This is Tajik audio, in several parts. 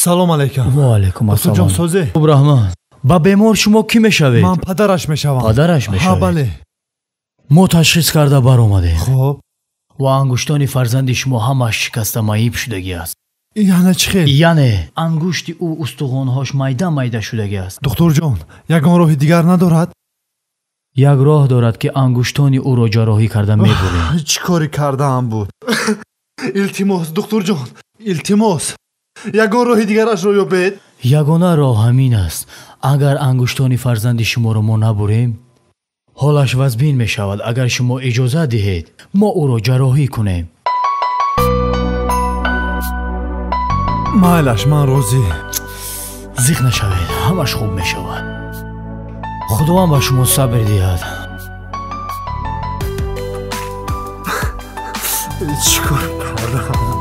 Салом алейкум. Ва алейкум ассалом. Духтурҷон, созе? Хуб, раҳмат. Ба бемор шумо кӣ мешавед? Ман падараш мешавам. Падараш мешавед? Ҳа, бале. Мо ташхис карда баромадем. Хуб. Ва ангуштони фарзанди шумо ҳамаш шикаста маиб шудагӣ аст. Яъне чӣ хел? Яъне ангушти ӯ устухонҳош майда майда шудагӣ аст. Духтурҷон, ягон роҳи дигар надорад? Як роҳ дорад, ки ангуштони ӯро ҷарроҳӣ карда мебурем. Чӣ коре кардаам буд? Илтимос, духтурҷон, илтимос, ягон роҳи дигарашро ёбед. Ягона роҳ ҳамин аст. Агар ангуштони фарзанди шуморо мо набурем, ҳолаш вазбин мешавад. Агар шумо иҷозат диҳед, мо ӯро ҷарроҳӣ кунем. Майлаш, ман розӣ. Зиқ нашавед, ҳамаш хуб мешавад. Худованд ба шумо сабр диҳад. Чӣ кор кардам?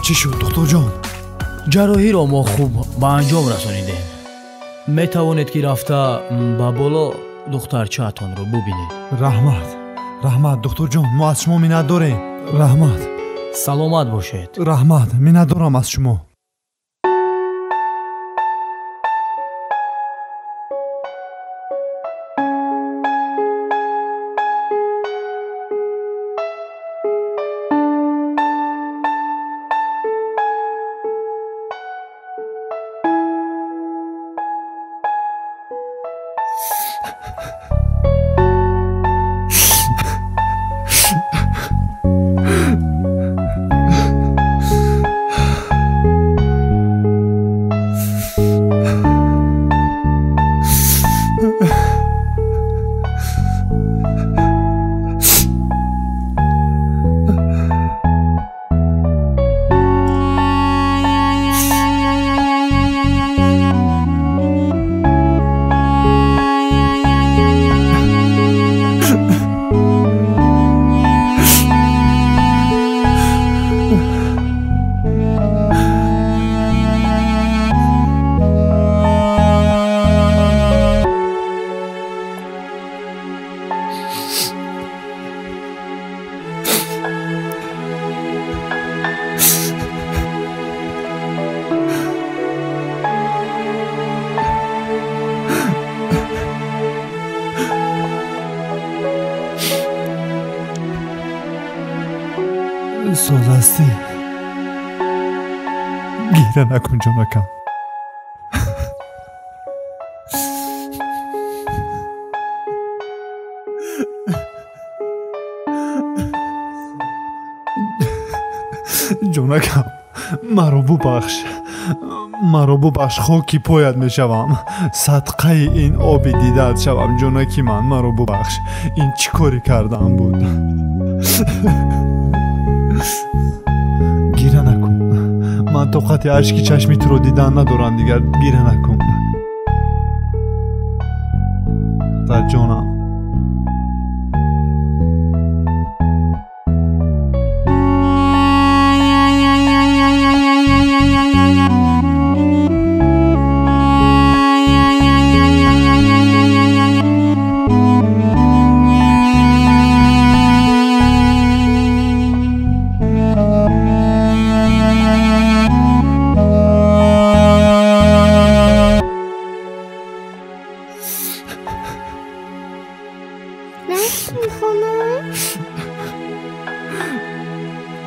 Чӣ шуд, духтурҷон? Ҷарроҳиро мо хуб ба анҷом расонидем. Метавонед, ки рафта ба боло духтарчаатонро бубинед. Раҳмат, раҳмат, духтурҷон, мо аз шумо миннат дорем. Раҳмат. Саломат бошед. Раҳмат, миннат дорам аз шумо. Соз ҳастӣ? Гира накун, ҷонакам. Ҷонакам, маро бубахш, маро бубахш, хоки поят мешавам, садқаи ин оби дидаат шавам. Ҷонаки ман, маро бубахш, ин чӣ коре кардаам буд? Гира накун, ман тоқати ашки чашми туро дидан надорам дигар. Гира накун, дар ҷонам.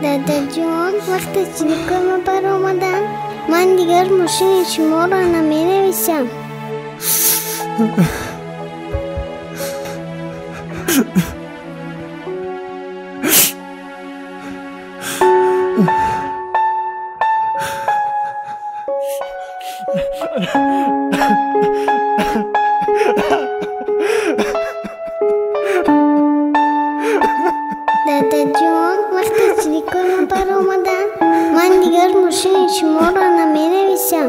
Дадаҷон, вақте чиликома баромадам, ман дигар мошини шуморо наменависам. Дадаҷон, вақте чиликои ма баромаданд, ман дигар мошини шуморо наменависам.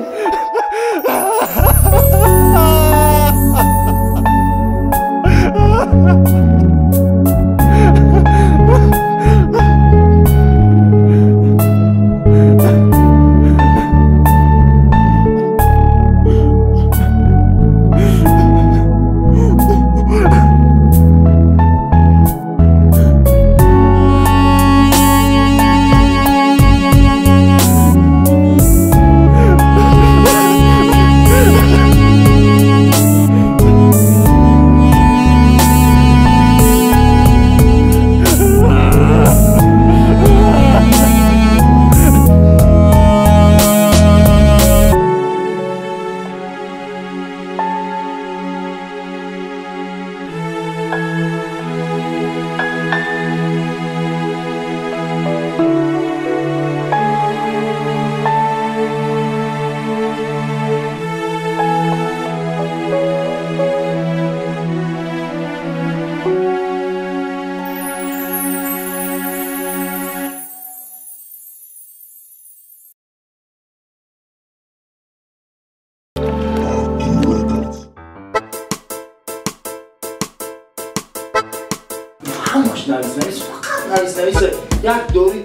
ҳамаш навис навис, фақат навис навис. Як дори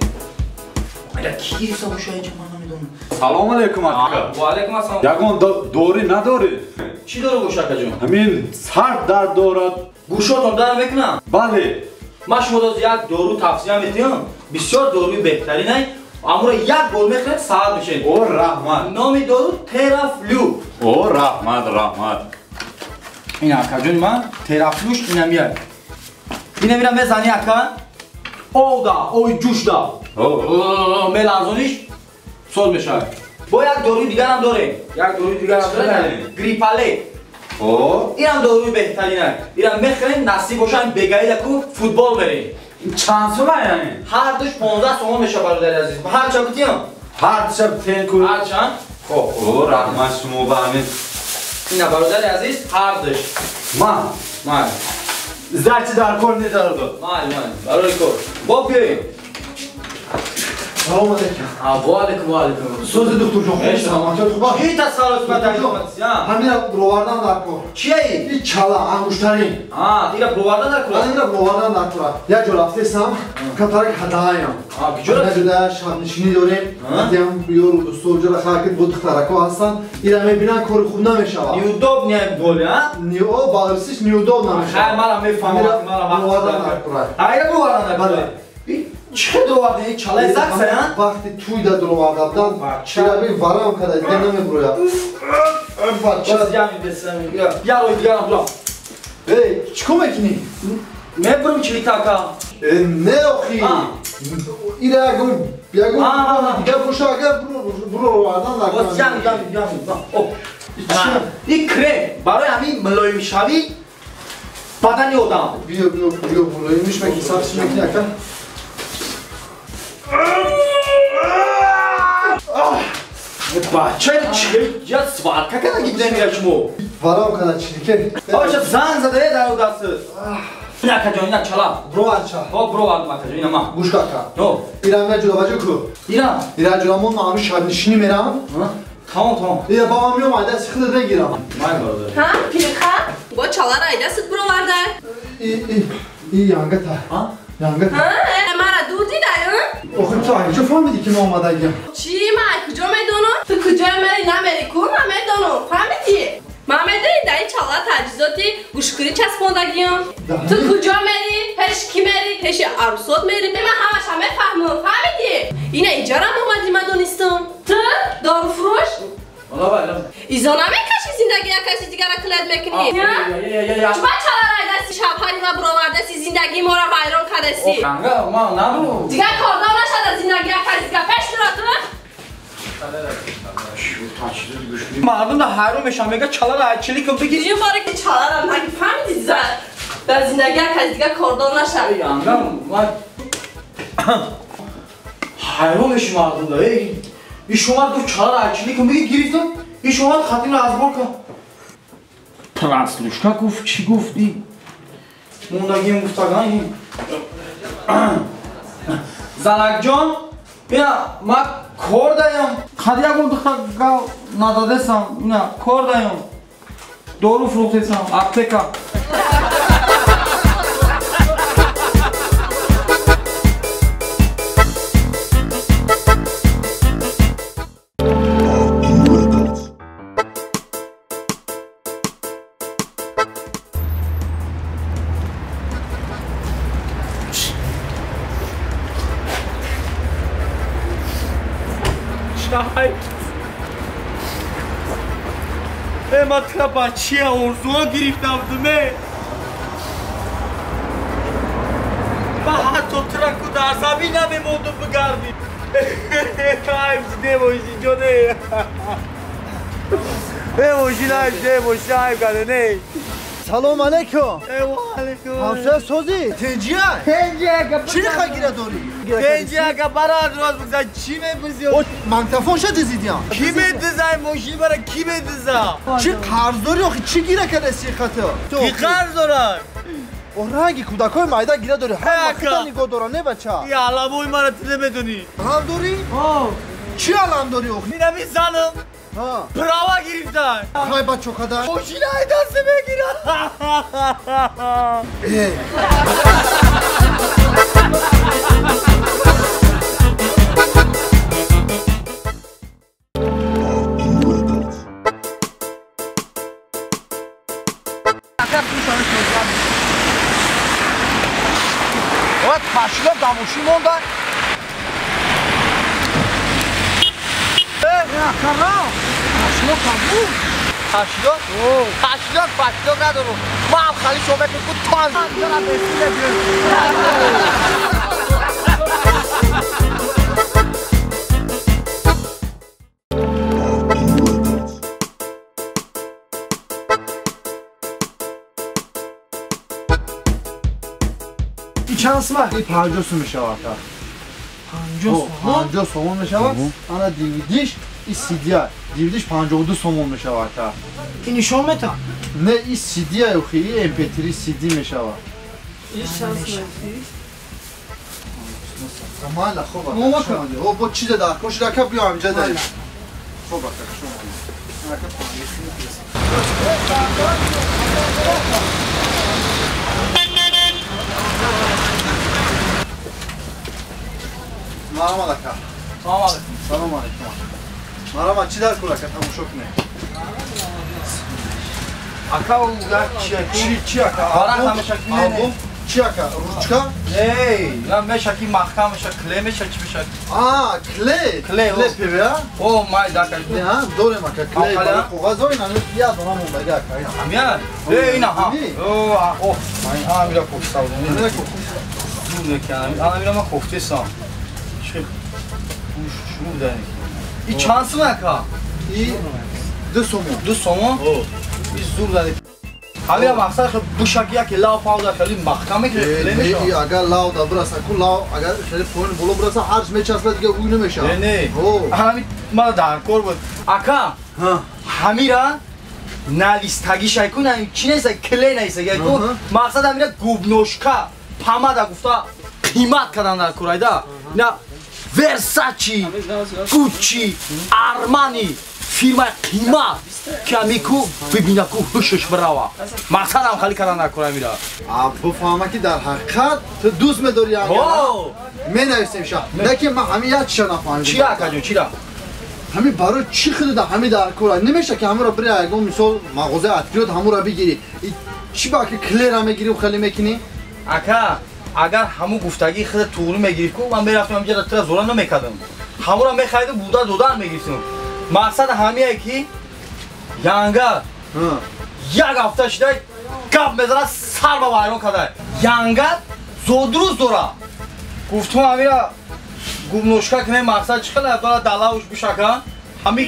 ира ки гирифта боша инҷа ман намедонам. Салом алейкум ака. Ва алейкум ассалом. Ягон дори надорӣ? Чӣ дору боша акаҷон? Ҳамин сар дард дорад. Гӯшотон дард мекунам? Бале. Ман шумо доз як дору тавсия медиҳам. Бисёр доруи беҳтаринай. Амро як бор мехӯред саат мешавед. О раҳмат. Номи дору Терафлю. О раҳмат, раҳмат. Ин акаҷони ман Терафлюш инамияд. Ина мира мезани ака, овда, ои ҷӯшда. Меларзониш соз мешавад. Бо як доруи дигарам дорем. Як доруи дигарам дорем. Грипале. Инам доруи беҳтаринай. Инам мехӯрем, насиб бошам бегаида ку футбол мерем. Чанд сум яъне? Ҳар душ 15 сомон мешавад бародари азиз. Ҳар чанд битиям? Ҳар душа битен ку. Ҳар чанд? Хоб, о раҳмат шумо ба ҳамин. Ина бародари азиз, ҳар душ. Ман. Ман. Зачи дар кор недорад. Ман, ман. Барои кор. Бо биёед. Салом алейкум. Ва алейкум, ва алейкум. Сози доктор ҷон, хуш саломатият хуб аст? Чӣ тасаллус матаҷон? Ҳамина бировардан дар кор. Чие? Ин чала ангуштарин. А, ира бировардан дар кор. Ира бировардан дар кор. Як ҷо рафтесам, камтарак ҳадаям. А, куҷо рафтӣ? Ҷода шабнишинӣ дорем. Ҳатиам ёру дӯсто ҷора ҳаракат бо духтарако ҳастанд. Ира мебинан кори хуб намешавад. Неудобно боле, а? Нео, ба русиш неудобно мешавад. Хай, мара мефаҳмам, мара бировардан дар кор. А, ира бировардан дар кор. Бале. Чӣ дуроварда? Чалаи закса, а? Вақти туйда дуроварда будан, чираби варам када, дига намебурояд. Бача, я рӯи дигарам бурам. Эй, чӣ кор мекунӣ? Мебурам чилитака. Не охи. Ира ягон дига боша, агар буровардан дар кор. Ям, ям. Ин крем барои ҳамин мулоимшавӣ бадани одам. Биё, биё, биё, мулоимиш мекунӣ, сабзиш мекунӣ ака. Бача, чӣ сварка када гидем шумо? Варам када чилике. Оша занг зада дар даст. Ина акаҷон, ина чала. Бровар ча. О, бровар акаҷон, ина ма. Гӯш ака. О. Ира ма ҷудо баҷо ку. Ира. Ира ҷудо мо ма шабнишинӣ мерам. Тамом, тамом. Ира баба меом, айда сихлет мегирам. Май бародар. Ҳа, пирха? Бо чалара айда сит броварда. И и янгата. Ҳа? Янгата. Ҳа, мара дур дидай, ҳа? Охир ту аз куҷо фаҳмидӣ ки ман омадагиям? Чӣ, ман аз куҷо медонам? Ту куҷо мери, намери ку, ман медонам. Фаҳмидӣ? Ман медонӣ дар ин чала таҷҳизоти гӯшкунӣ часпондагиям. Ту куҷо мери, пеш кӣ мери, пеши арӯсот мери, ман ҳамаша мефаҳмам, фаҳмидӣ? Ина иҷарам омадӣ, ман донистам. Ту доруфурӯш? Изо намекашӣ зиндагӣ як каси дигара кулад мекунӣ? Чуба чалара айдаси шавҳари ма буровардаси зиндагии моро вайрон кардаси? Дигар кордор нашада зиндагӣ як каси дигар пеш мера ту? Мардум да ҳайрон мешаванд, мегӯяд чалара чили кун бигир. Ин боре ки чалара наги фаҳмидӣ дар зиндагӣ як каси дигар кордор нашавӣ. Ҳайрон меши мардум да. Иш омад гуфт чалара чили кун бигир, гирифтам. Иш омад хатимро аз бор кард. Транслушка гуфт, чӣ гуфт? Мондагим гуфтаган. Занакҷон, ина ман кор даям. Қад ягон духтар гав нададесам, ина кор даям. Дору фурӯхтесам, аптека. Матра бачия орзуа гирифтам думе. Ба ҳатто траку дар замин намемонду бигарди. Айб немоши ҷоне. Немоши айб немоши айб каде не. Салом алейкум. Ва алейкум. Ҳамсоя созӣ? Тинҷия? Тинҷия ка. Чӣ хагира дорӣ? Тинҷия ка барад роз бигзар чӣ мепурсӣ? Магнитофон ша дизидиям. Ки медиза мошин бара ки медиза? Чӣ қарз дорӣ охи чӣ гира кадаси хато? Ки қарз дорад? О ранги кӯдакҳои майда гира дорӣ. Ҳама хита нигоҳ дора не бача? И аламои мара ту намедонӣ. Алам дорӣ? Чӣ алам дорӣ охи? Инами занам. Права гирифтан. Хай бачо када. Мошина ай даст мегирад. Ташкилот дар мошин монда. Ташкилот табу. Ташкилот? Ташкилот башкилот надорум. Ман ҳам хали шоба кун тан. Чанд сум? И 50 сум мешавад. 50 сум? 50 сомон мешавад. Ана DVD-ш и CD-я. DVD-ш 52 сомон мешавад. И нишон метавад? Не, и CD-я охи, и MP3 CD мешавад. И чанд сум? Майла, хоб ака. О, бо чизе дар кор шуда ака биё ҳамҷа дарем. Хоб ака, шумо. Ака 50 сум. Марҳамат ака. Салом алейкум. Салом алейкум. Марҳамат, чӣ дар кор ака тамошо кунем? Ака, як чи чи ака? Варақ намешаки не? Чи ака? Ручка? Не, на мешаки маҳкам меша, клей меша, чи меша? А, клей. Клей, клей пивя? О, май дака. Не, а, дорем ака, клей барои коғаз дорем, ана як дона мондаги ака. Ҳамя? Э, ина ҳа. О, о, ман ҳамира кофта будам. Ҳамира кофта. Зур мекунам. Ҳамира ман кофтесам. И чанд сум ака? И 2 сомон. 2 сомон? И зур дани. Ҳамира мақсад хел бушаки яке лав пауда хеле маҳкам мекунад, клей мешавад. Не, агар лав да бираса, ку лав агар хеле поин боло бираса, ҳарч мечаспад, дига уй намешавад. Не, не. Ҳами мана дар кор буд. Ака, ҳамира навистагиш айку, чи неста, клей неста, айку. Мақсад ҳамира губношка, памада гуфта қимат кардан дар кор айда. На Версачи, Гуччи, Армани, фирмаи қимат, ки амику бибинаку ҳушш бирава. Мақсадам хали кардан дар кор амира. А бифаҳма ки дар ҳақиқат ту дӯст медорӣ ангара. Менависем ша. Не ки ман ҳамин як чиза нафаҳмидам. Чи акаҷон, чира? Ҳамин барои чӣ худуда ҳамин дар кор? Намеша ки ҳамаро бири ягон мисол мағозаи атриёт ҳамаро бигирӣ. Чӣ ба ки клера мегирӣ хеле мекунӣ? Ака, агар ҳамун гуфтагии худа туғрӣ мегирифт ку, ман мерафтам ҳамҷа тура зора намекардам. Ҳамуро мехаридам, буда додан мегирифтам. Мақсад ҳамие ки янга як ҳафта шуда гап мезанад, сар ба вайрон карда. Янга зодрӯз дора. Гуфтум ҳамира губношка кунем, мақсад чӣ хела дора далавуш бишака. Ҳами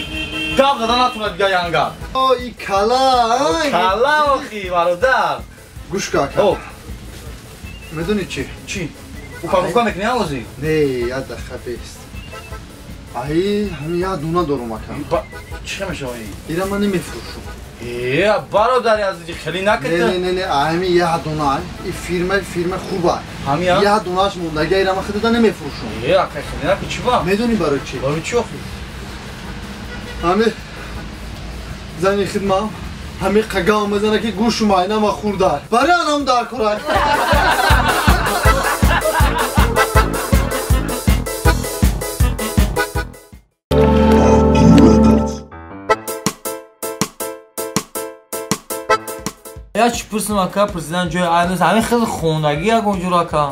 гап зада натонад дига янга. О, и кала, кала охи бародар. Гӯш ка ака. Медонӣ чӣ? Чӣ? Упаковка мекунӣ ҳозир? Не, як дақиқа бест. Ай, ҳамин як дона дорум ака. Чӣ мешавад? Ира ман намефурӯшам. Э, бародари азизи, хеле накард. Не, не, не, ҳамин як дона. Ин фирма хуба. Ҳамин як донааш мондаги, ира ман худада намефурӯшам. Э, ака, хеле накард, чӣ ба? Медонӣ барои чӣ? Барои чӣ охи? Ҳамин зани хидмам ҳамин қагам мезана ки гӯшу майнама хӯрда. Барои анам дар кора. Я чӣ пурсим ака, президент ҷои айнес ҳамин хеле хондагӣ ягон ҷур ака.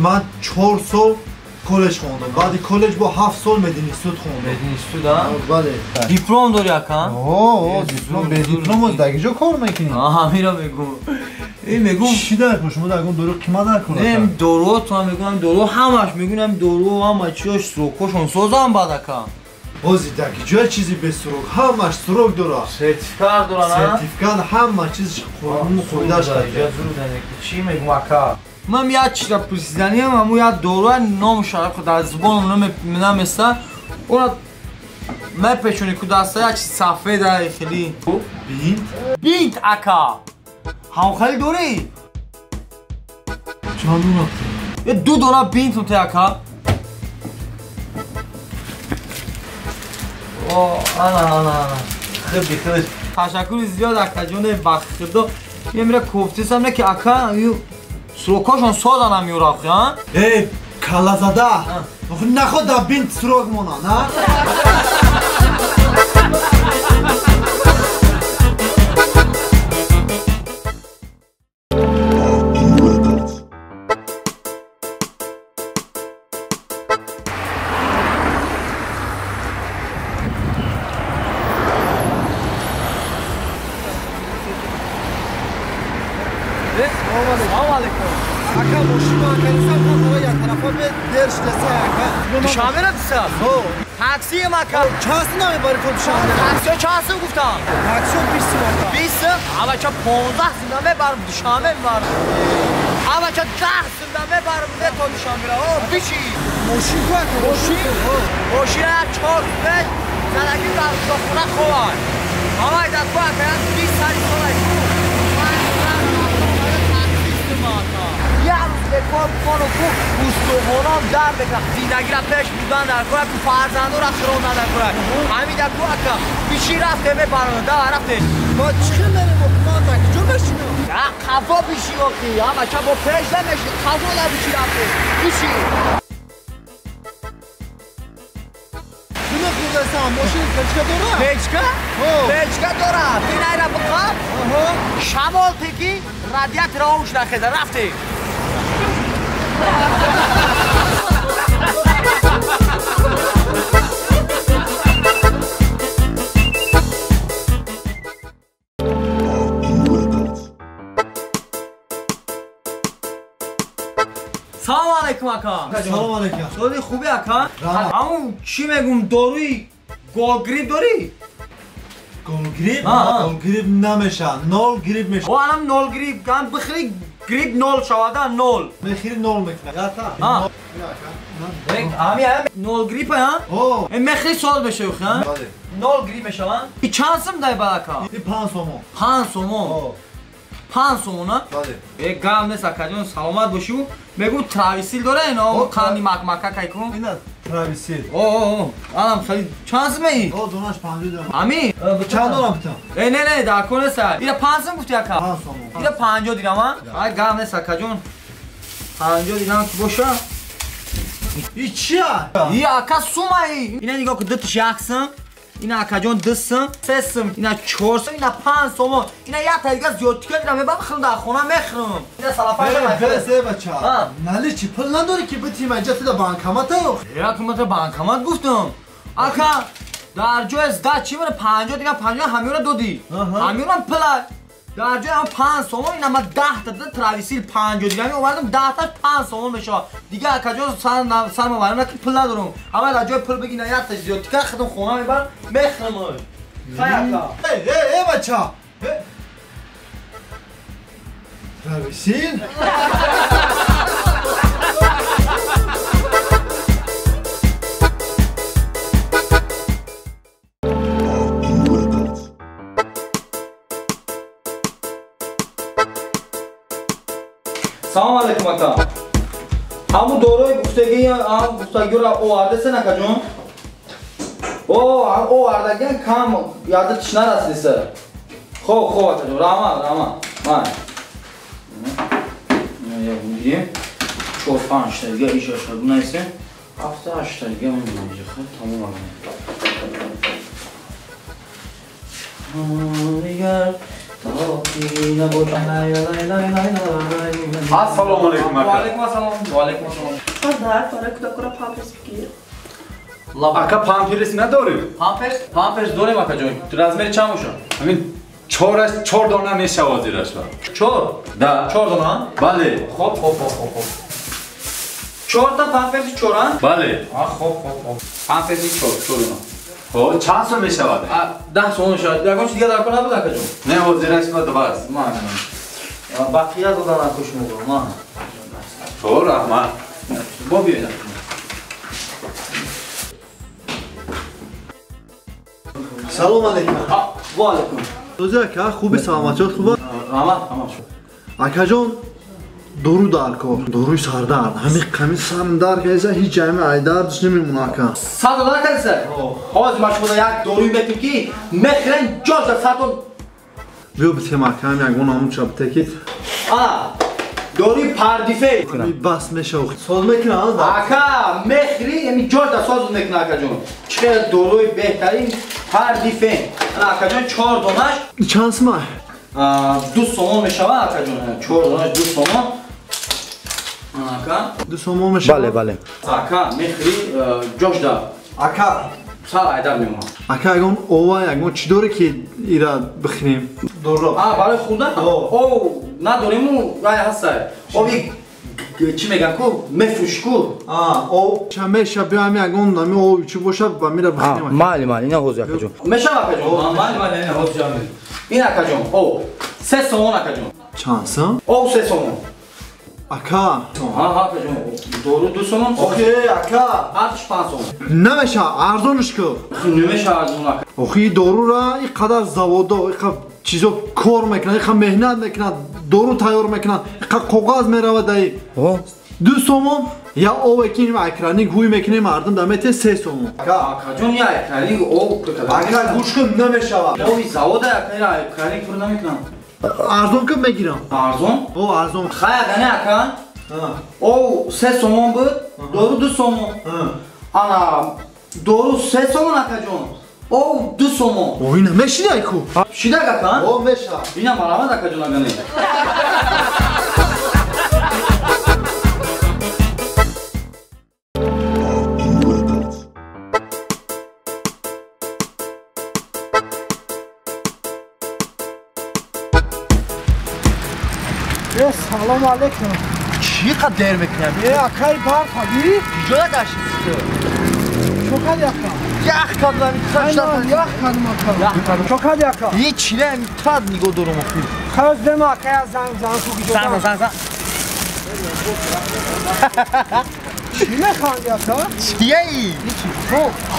Ман 4 сол коллеҷ хондам. Баъди коллеҷ бо 7 сол мединститут хондам. Мединститут, а? Бале. Диплом дорӣ ака? О, диплом, бе диплом аз даги ҷо кор мекунӣ? Ҳаминро мегӯм. Э, мегӯм. Чӣ дар кор? Шумо дар ягон дору қимат дар кор? Не, дору то мегӯм, дору ҳамаш мегӯм, дору ҳама чиёш срокошон созам баъд ака. Бози даги ҷоя чизи бе срок, ҳамаш срок дорад. Сертификат дорад, а? Сертификат ҳама чиз қонуну қоидаш дорад. Чӣ мегӯм ака? Ман як чиза пурсиданиям, ҳамун як доруа ному шараф дар зубоном наместа. Ора мепечонӣ ку даста як чиз сафеда хеле. Бинт? Бинт ака. Ҳам хеле дорӣ? Чанд дона? Е ду дона бинт муте ака. О, ана, ана, ана. Хеле хеле. Ташаккури зиёд акаҷоне, ба худо. Ин мера кофтисам не ки ака, срокошон созанам юрахи, а? Э, калазада! Наход дар бинт срок монанд, а? Ака, мошин акарисам хатара як тарафа бе дер шудаса ака. Душанбе рафтиса? Таксием ака. Чанд сум намебарӣ то Душанбе? Таксио чанд сум гуфтам? Таксио 20 сум ака. 20 сум? Авача 15 сум намебарам, Душанбе мебарам. Авача 10 сум намебарам, не то Душанбе. О, биши. Мошин ку ака? Мошин? Мошин 4 5 задаги дар хона ховай. Авай дар ку ака, 20 сари солай ку. Як рӯз бекор бикону ку устухонам дард мекунад. Зиндагиро пеш бурдан дар кора, ку фарзандонро хӯрондан дар кора. Ҳамин дар ку ака, биши рафте мебарам, да рафте. Ма чӣ хел мерем охи? Ман дар куҷо мешинам? Қафо биши охи, ҳама ча бо пеш намеши, қафо да биши рафте. Биши. Мехӯрдасам, мошин печка дорад? Печка? Печка дорад. Ин айра биқаб. Шамол теки, радиатора овуш нахеза, рафте. Салом алейкум ака. Салом алейкум. Соли хуби ака? Ҳамун чӣ мегум, доруи голгрип дорӣ? Голгрип? Голгрип намеша, нол грип меша. О, анам нол грип, ам бихри грип нол шавада, нол. Мехири нол мекунад. Ята. Ами нол грип а? О. Мехири сол мешавӣ, ха? Бале. Нол грип мешава? И чанд сум дай бад ака? И 5 сомон. 5 сомон. 5 сомон, а? Бале. Э, гам нест акаҷон, саломат бошӣ. Мегӯм трависил дора ино, қанди макмака кай кун. Ина трависил. О, о, анам хеле чанд сум эй? О, донаш 50 дирам. Ами? Чанд донам битам? Э, не, не, дар кор нест. Ира 5 сум гуфти ака? 5 сомон. Ира 50 дирам, а? Ай, гам нест акаҷон. 50 дирам ки боша. И чия? И ака сумай. Ина нигоҳ кун, ду тиш як сум. Ина акаҷон 2 сум, 3 сум, ина 4 сум, ина 5 сомон. Ина як та дига зиёдтика дирам, мебарам хеле дар хона мехӯрам. Ина салафа бес, э бача. Нали чӣ пул надорӣ ки битим инҷа ту да банкомат ё? Я ку мата банкомат гуфтам. Ака, дар ҷои зда чӣ мера 50 дигар 50 ҳамёра додӣ. Ҳамёрам пула. Дар ҷои ҳам 5 сомон, ина ма 10 та трависил 50 дирам овардам, 10 та 5 сомон мешавад. Дигар акаҷон сар мабарам, ки пул надорам. Ҳама дар ҷои пул бигӣ, на як та зиёдтика худам хона мебарам, мехӯрам. Хай ака. Э, э, э бача. Трависил? Салом алейкум ака. Ҳамун дорои гуфтагӣ, ҳам гуфтагиро овардасен акаҷон? О, овардагиан кам яда тиш нарасиса. Хоб, хоб акаҷон, раҳмат, раҳмат. Ман. Мегирем. 4-5 та дига ишаша бинависем. 7-8 та дига мемонем. Хуб, тамом акаҷон. Дигар Ассалому алейкум ака. Ва алейкум ассалом. Ва алейкум ассалом. Падар, барои кӯдакро памперс бигир. Ака памперс надорем. Памперс? Памперс дорем акаҷон. Размери чанд бошад? Ҳамин 4 дона мешавад зираш. 4? Да. 4 дона? Бале. Хоб, хоб, хоб, хоб. 4 та памперси 4 а? Бале. А, хоб, хоб, хоб. Памперси 4, 4 дона. Хоб, чанд сом мешавад? 10 сом мешавад. Ягон чиз дига дар кор набуд акаҷон? Не, ҳозираш ма 2 аст. Ман. Бақия додан акош мегӯям. Ман. Хоб, раҳмат. Бо биёед. Салом алейкум. Ва алейкум. Тоза ака, хуби саломатиёт хуба? Раҳмат, раҳмат. Акаҷон, дору дар кор, доруи сардард. Ҳамин қами сардард кайса ҳеҷ ҷайми айдардш намемона ака. Сардард кайса? Ҳозир ман шумо як доруи метим ки мехӯрен ҷоша сартон. Биё битем ака, ҳам ягон ҳамун бите ки. А, доруи пардифе. Бас мешава. Соз мекунад? Ака, мехӯри, ҳамин ҷоша соз мекунад акаҷон. Чӣ хел доруи беҳтарин пардифе. Акаҷон 4 донаш. Чанд сум? 2 сомон мешавад акаҷон. 4 донаш 2 сомон. Ака 2 сомон мешавад? Бале, бале. Ака мехӯри ҷошда. Ака сар айдар мемонад. Ака ягон ова, ягон чӣ дорӣ ки ира бихӯрем? Доро. А, барои хӯрдан? Ов надорему, рай ҳастай. Ови чӣ мегӯям ку? Мефурӯшӣ ку? А, ов ча меша биём ягон нами ов чӣ бошад ба мира бихӯрем. Майли, майли, ина ҳозир акаҷон. Мешавад акаҷон? Майли, майли, ина ҳозир ҷамъ. Ин акаҷон, ов 3 сомон акаҷон. Чанд сом? Ов 3 сомон. Ака. Ҳа, ҳа, акаҷон. Дору 2 сомон. Охи, ака. Ҳарчи 5 сомон. Намеша, арзонш ку. Намеша арзон ака. Охи, дорура ин қадар заводо, ин қадар чизо кор мекунад, ин қадар меҳнат мекунад, дору тайёр мекунад, ин қадар коғаз меравад даи. 2 сомон я ове ки экраник ҳуй мекунем мардум да мете 3 сомон. Ака, акаҷон, я экраник ов ака гӯш кун намешавад. Ови завода ака, экраник пур намекунам. Арзон кун мегирам. Арзон? О, арзон. Хай агане ака. Ов 3 сомон буд, дору 2 сомон. Ана дору 3 сомон акаҷон. Ов 2 сомон. О, ина мешидай ку? Шидаг ака? О, меша. Ина марамад акаҷон агане. Салом алейкум. Чӣ қадр дер мекунӣ? Э, акай барфа би? Куҷо гаштӣ ту? Чо кардӣ ака? Ях кардам, ях кардам ака. Ях кардам. Чо кардӣ ака? Ҳеҷ не, тад нигоҳ дорам охир. Хайр, дема ака, я занг занг ку куҷо. Занг занг занг. Чӣ механдӣ ака? Чие?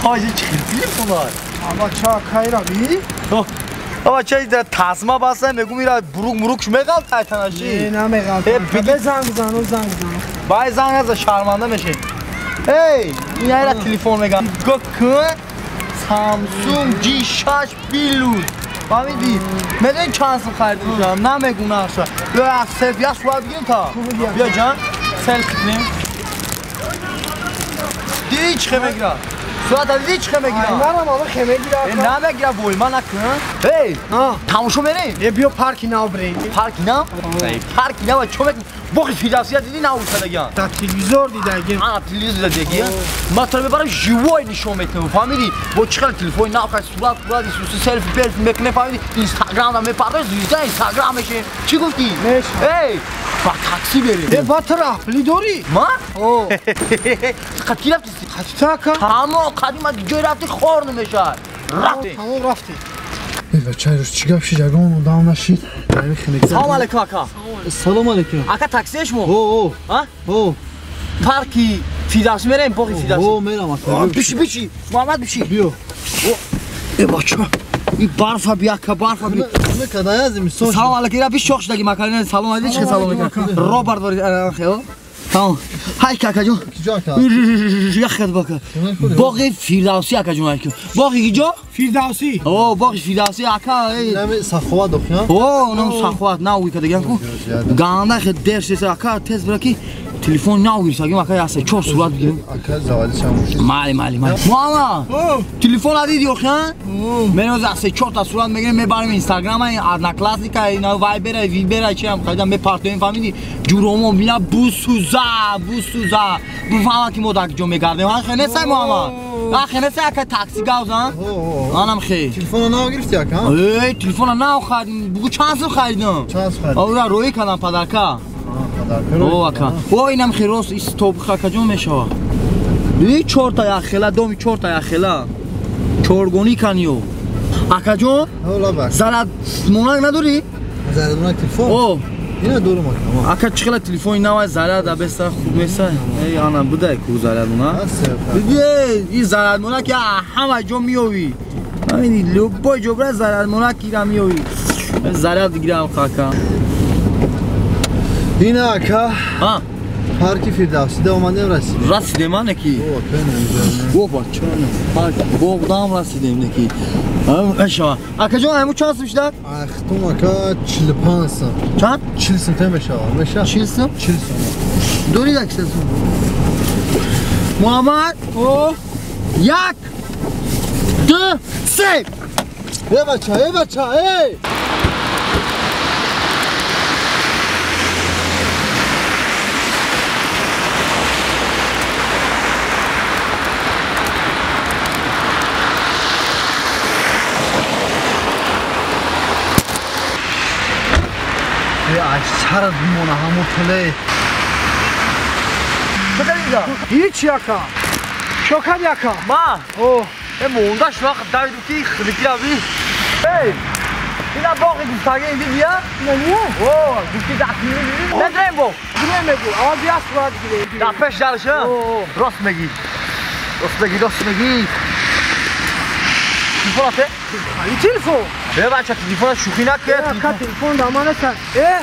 Ҳоҷи чӣ телефон? Аба ча акайра би? Аба чай дар тасма баста мегум ира бурук мурук меғалт айтанаши. Не, намеғалт. Бе занг зан, занг зан. Бай занг аз шарманда мешин. Эй, ин айра телефон мегам. Го кун Samsung G6 Plus. Фаҳмидӣ? Медонӣ чанд сум харидам? Намегум нақша. Биё аз селфи як сурат бигирем та. Биё ҷан, селфи кунем. Дидӣ чӣ мегирад? Сурат дидӣ чӣ мегирад? Манам ама хе мегирад. Намегирад вой, ман накун. Эй, тамошо мерем? Э, биё парки нав бирем. Парки нав? Парки нав чо мекунӣ? Боғи Фирдавсия дидӣ нав шудагиан? Дар телевизор дидагим. А, телевизор дидагиан? Ман туро мебарам живой нишон метавам, фаҳмидӣ? Бо чӣ хел телефони нав хай сурат, сурат, селфи, селфи мекунем, фаҳмидӣ? Инстаграм да мепардоз, звезда Инстаграм мешем. Чӣ гуфтӣ? Эй, ба такси берем. Э, ба ту раҳпулӣ дорӣ? Ман? О. Қати рафтӣ? Қати ту ака? Ҳамо қадим аз ҷой рафтӣ хор намешавад. Рафтем. Тамом рафтем. Бача, чӣ гап шид? Ягон одам нашид. Салом алейкум ака. Салом алейкум. Ака таксие шумо? О, о. О. Парки Фирдавсӣ мерем, боғи Фирдавсӣ. О, мерам ака. Биши, биши. Муҳаммад биши. Биё. Э, бача. ин барфа би ака барфа би. Кадай зимистон. Салом алейкум. Ира би шох шудаги макалина салом алейкум. Чи салом алейкум. Роберт вори хел. Тамом. Ҳай ака ҷон. Киҷо ака? Як хед бака. Боғи Фирдавсӣ ака ҷон ака. Боғи киҷо? Фирдавсӣ. О, боғи Фирдавсӣ ака. Нами Саховат охи, О, нам Саховат нав ика диган ку. Ганда хед дер шеса ака тез бира ки телефон нав гирифтагим ака яса чор сурат бигирим. Ака заводи чамуши. Майли, майли, майли. Муамма. Телефон диди охи, Мен оз се чор та сурат мегирем, мебарем Инстаграм, Одноклассника, ина Вайбера, Вибера чиам хайда мепартоем фамили. Ҷуромо бина бусуза, бусуза. Буфама ки мо дар ҷо мегардем. Ха хене сай Муамма. Ха хене сай ака такси гавзан. Анам хе. Телефона нав гирифти ака? Эй, телефона нав харидам. Бугу чанд сум харидам? Чанд сум харидам? Ора роӣ кардам падарка. Падарка. О ака. О инам хе рост истоп хака ҷон мешава. И чорта яхела, доми чорта яхела. Чоргонӣ каниё. Ака ҷон? Зарад монак надорӣ? Зарад монак телефон? О. Ина дорум ака. Ака чӣ хела телефони навай заряд абеста хуб меса? Эй ана будай ку заряд мона. Эй, ин заряд мона ки ҳама ҷо меёвӣ. Ҳамин любой ҷо бира заряд мона кира меёвӣ. Заряд гирам хака. Ина ака. Ҳа. Парки Фирдавсӣ да омадем расидем. Расидем а неки? О, ака инҷо. О, бача, парк боғдам расидем неки. Мешава. Ака ҷон, ҳамун чанд сум шуда? Ахтум ака 45 сум. Чанд? 40 сум та мешава. Меша? 40 сум? 40 сум. Дорӣ як сум. Муҳаммад, о, 1 2 3. Эй бача, эй бача, эй! Сарат бимона ҳамон пуле. Чо кардӣ? Ҳеч ака. Чо кардӣ ака? Ма? О. Э монда шу вақт давидум ки хиликира би. Эй! Ина боғи гуфтагӣ дидия? Ина ния? О, гуфти дақмини дидӣ? Медрем боғ. Гирем мегу. Аввал бия сурат гирем. Дар пеш дарша? Рост мегӣ. Рост мегӣ, рост мегӣ. Телефон ате? Али телефон. Э бача телефона шӯхӣ накард. Ака телефон дар ман нест. Э!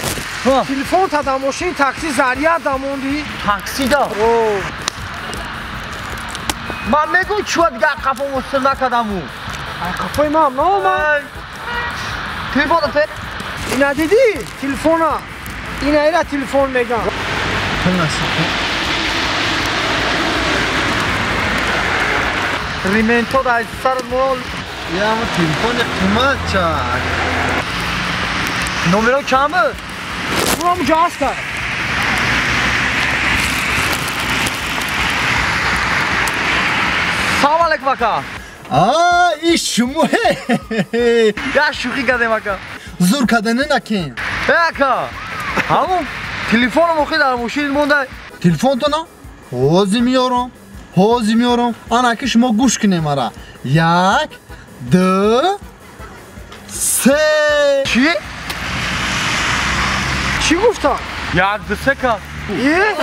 Телефон та дар мошини такси заряд дамондӣ. Такси да? О. Ман мегӯм чӯа дига қафо мусил накардаму. Ай қафои ман наомад. Телефон ате? Ина дидӣ? Телефона. Ина ира телефон мегам. Рименто дар сар мол. Я ҳамон телефони қимат чак. Номеро чанд буд? Унам ҷо ҳаста. Салом алейкум ака. А, ин шумо. Я шӯхӣ кардем ака. Зур кардане накин. Э ака, ҳамон телефоном охи дар мошин монда. Телефонтона? Ҳозир меёрам. Ҳозир меёрам. Ана ки шумо гӯш кунем ара. 1 2 3. Чӣ? Чӣ гуфтам? 1 2 3 ка. Э?